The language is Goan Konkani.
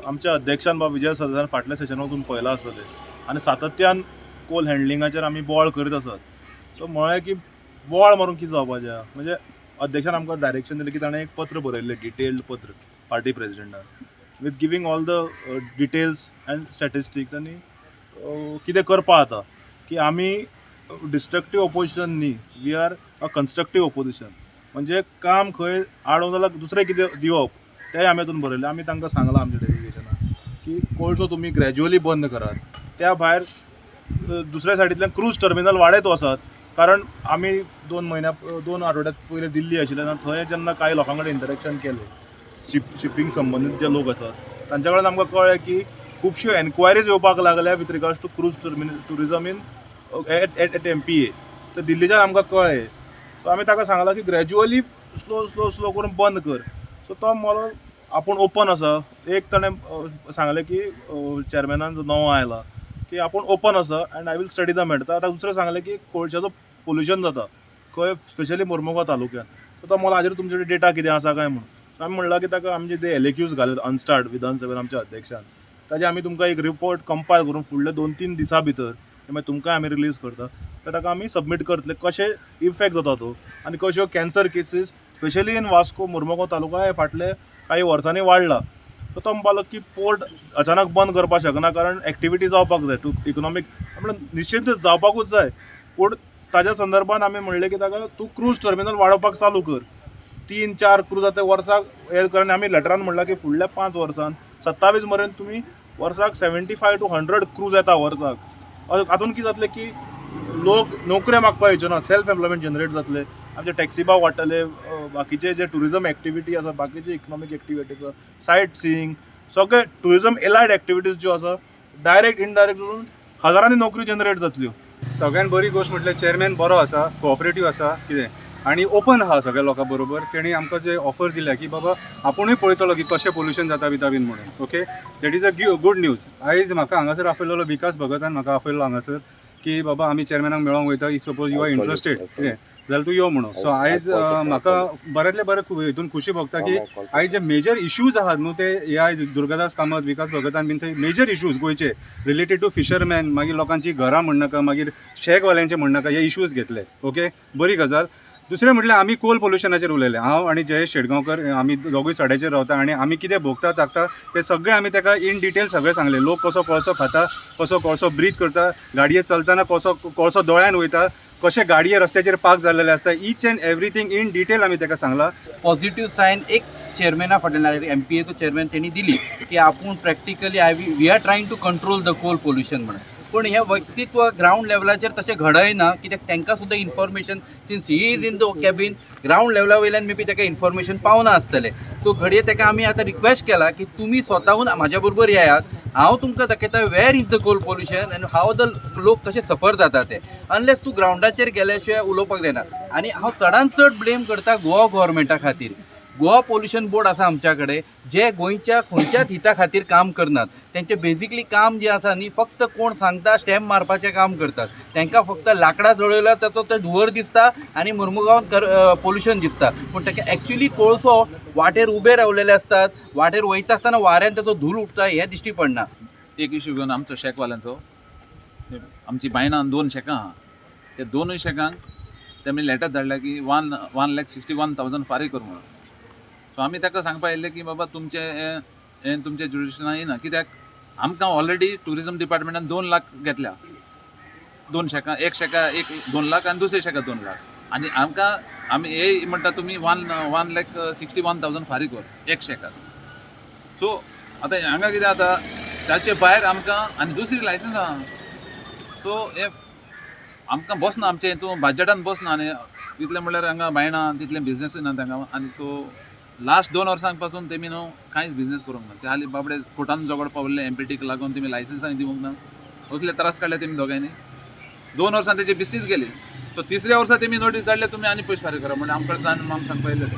आमच्या अध्यक्षान बाब विजय सरदेसायान फाटल्या सेशनाक तुमी पळयलां आसतलें आनी सातत्यान कोल हँडलिंगाचेर आमी बोवाळ करीत आसात. सो म्हळें की बोवाळ मारून कितें जावपाचें आहा? म्हणजे अध्यक्षान आमकां डायरेक्शन दिलें की ताणें एक पत्र बरयल्लें, डिटेल्ड पत्र party प्रेजिडेंटाक with giving all the details and statistics आनी कितें करपा जाता की आमी डिस्ट्रक्टीव ओपोजिशन न्ही, we are a constructive opposition. म्हणजे काम खंय आडोवंक जाल्यार दुसरें कितें दिवप, तेंय आमी हातून बरयलें. आमी तांकां सांगलां आमच्या डेलिगेशनाक की कोळसो तुमी ग्रॅज्युअली बंद करात, त्या भायर दुसऱ्या सायडींतल्यान क्रूज टर्मिनल वाडयत वचात, कारण आमी 2 म्हयन्या, 2 आठवड्यात पयलीं दिल्ली आशिल्ले आनी थंय जेन्ना कांय लोकां कडेन इंटरेक्शन केलें, शिपींग संबंदीत जे लोक आसात तांच्या कडेन, आमकां कळ्ळें की खुबश्यो एन्क्वायरीज येवपाक लागल्या with regards to cruise terminal tourism in at MPA. तर दिल्लीच्यान आमकां कळ्ळें, सो आमी ताका सांगलां की ग्रॅज्युअली स्लो स्लो स्लो करून बंद कर. सो तो म्हणलो आपूण ओपन आसा. एक ताणें सांगलें की चॅरमॅनान जो नवो आयला की आपूण ओपन आसा and I will study the matter. आतां दुसरें सांगलें की कोळशाचो पोल्युशन जाता खंय, स्पेशली मोर्मुगांव तालुक्यान. सो तो म्हणलो हाजेर तुमचे कडेन डेटा कितें आसा काय म्हणून. सो आमी म्हणलां की ताका आमचे ते एलएक्यूज घाले अनस्टार्ड विधानसभेन आमच्या अध्यक्षान, ताजे आमी तुमकां एक रिपोर्ट कंपायल करून फुडल्या 2-3 दिसां भितर ते मागीर तुमकां आमी रिलीज करता. तर ताका आमी सबमीट करतले कशें इफेक्ट जाता तो आनी कश्यो cancer cases specially in Vasco, Mormugao taluka हे फाटले काही वर्सांनी वाडला. सो तो म्हणपाक लागलो की पोर्ट अचानक बंद करपाक शकना, कारण एक्टिविटी जावपाक जाय टू इकॉनॉमीक. म्हणल्यार निश्चितच जावपाकूच जाय, पूण ताज्या संदर्भात आमी म्हणलें की ताका तूं क्रूज टर्मिनल वाडोवपाक चालू कर. तीन चार क्रूज आतां वर्साक हे कर आनी आमी लेटरान म्हणलां की फुडल्या 5 वर्सान 27 मेरेन तुमी वर्साक 75 to 100 cruise येता वर्साक. हातून कितें जातलें की लोक नोकऱ्यो मागपाक येवच्यो ना, सेल्फ एम्प्लॉयमेंट जनरेट जातले, आमचे टॅक्सी भाव वाडटले, बाकीचे जे टुरिजम एक्टिविटी आसा, बाकीचे इकनॉमीक एक्टिविटी आसा, सायट सिईंग, सगळे टुरिजम एलायड एक्टिविटीज ज्यो आसा, डायरेक्ट इनडायरेक्ट करून हजारांनी नोकरी जनरेट जातल्यो. सगळ्यात बरी गोश्ट म्हटल्यार चेअरमॅन बरो आसा, कोऑपरेटीव आसा कितें आनी ओपन आहा सगळ्या लोकां बरोबर. तेणी आमकां जे ऑफर दिल्या की बाबा आपुणूय पळयतलो की कशें पोल्युशन जाता बिता बीन म्हणून. Okay, that is a good news. आयज म्हाका हांगासर आपयलेलो विकास भगतान म्हाका आपयलो हांगासर की बाबा आमी चेअरमॅनाक मेळोंक वयता, if suppose you are interested कितें जाल्यार तूं यो म्हणून. सो आयज म्हाका बऱ्यांतले बरें हितून खुशी भोगता की आयज जे मेजर इश्यूज आहात न्हू, ते हे आयज दुर्गादास कामत, विकास भगतान बीन ते मेजर इश्यूज गोंयचे रिलेटेड टू फिशरमॅन, मागीर लोकांची घरां म्हणनाका, मागीर शॅकवाल्यांचे म्हणनाका, हे इश्यूज घेतले. ओके, बरी गजाल. दुसरें म्हटल्यार आमी कोल पोल्युशनाचेर उलयले. हांव आनी जयेश शेटगांवकर आमी दोगूय सड्याचेर रावता आनी आमी कितें भोगता ताकता ते सगळें आमी ताका इन डिटेल सगळें सांगलें. लोक कसो कोळसो खाता, कसो कोळसो ब्रीथ करता, गाडयेर चलतना कसो कोळसो दोळ्यान वयता, कशे गाडये रस्त्याचेर पार्क जाल्लेले आसता, each and everything in detail आमी ताका सांगलां. पॉझिटिव्ह सायन एक चेअरमॅना फाटल्यान, एमपीएचो चेअरमॅन, तेणी दिली की आपूण practically I we are trying to control the coal pollution म्हणून. पूण हें व्यक्तित्व ग्रावंड लेवलाचेर तशें घडयना, कित्याक तांकां सुद्दां information, since he is in the cabin, ground लेवला वयल्यान मे बी ताका इन्फॉर्मेशन पावना आसतलें. सो घडये ताका आमी आतां रिक्वेस्ट केला की तुमी स्वताहून म्हाज्या बरोबर येयात, हांव तुमकां दाखयता where is the coal pollution and how the लोक कशे सफर जाता ते. अनलेस तूं ग्रावंडाचेर गेल्या शिवाय उलोवपाक जायना. आनी हांव चडान चड ब्लेम करता गोवा गोवोरमेंटा खातीर. गोवा पोल्युशन बोर्ड आसा आमच्या कडेन, जे गोंयच्या खंयच्याच हिता खातीर काम करनात. तेंचें बेजिकली काम जें आसा न्ही, फक्त कोण सांगता स्टॅम्प मारपाचें काम करतात. तांकां फक्त लांकडां जळयल्या ताचो ते धुंवर दिसता आनी मुर्मुगांवांत पोल्युशन दिसता, पूण ताका एक्चुली कोळसो वाटेर उबे रावलेले आसतात, वाटेर वयता आसतना वाऱ्यान ताचो धूल उडटा, हें दिश्टी पडना. एक इशू घेवन आमचो शॅकवाल्यांचो, आमची बायणान दोन शॅकां आहा. त्या दोनूय शॅकांक तेमी लेटर धाडल्या की 1,61,000 फारीक कर म्हणून. सो आमी ताका सांगपा येयल्ले की बाबा, तुमचें हें हें तुमच्या ज्युरिडिक्शनान येना, कित्याक आमकां ऑलरेडी ट्युरिजम डिपार्टमेंटान 2 लाख घेतल्या दोन शॅकां, एक शॅका एक 2 लाख आनी दुसरे शॅका 2 लाख. आनी आमकां आमी हे म्हणटा तुमी 1,61,000 फारीक कर एक शॅकाक. सो आतां हांगा कितें जाता, ताचे भायर आमकां आनी दुसरी लायसन्स आहा. सो हे आमकां बसना, आमचे हितून बजटान बसना. आनी तितलें म्हणल्यार हांगा बायणा तितलें बिजनेसूय ना तांकां. आनी सो लास्ट 2 वर्सां पासून तेमी न्हू कांयच बिजनेस करूंक ना. ते हालीं बाबडे कोर्टान झगड पावल्ले एमपीटीक लागून, तेमी लायसन्सांय दिवंक ना. उतले त्रास काडले तेमी दोगांयनी. 2 वर्सां तेजी बिजनीस गेली. सो तिसऱ्या वर्सा तेमी नोटीस धाडले, तुमी आनी पयशे फारीक करा म्हणून. आमकां जाण आमी सांगपा येयले ते.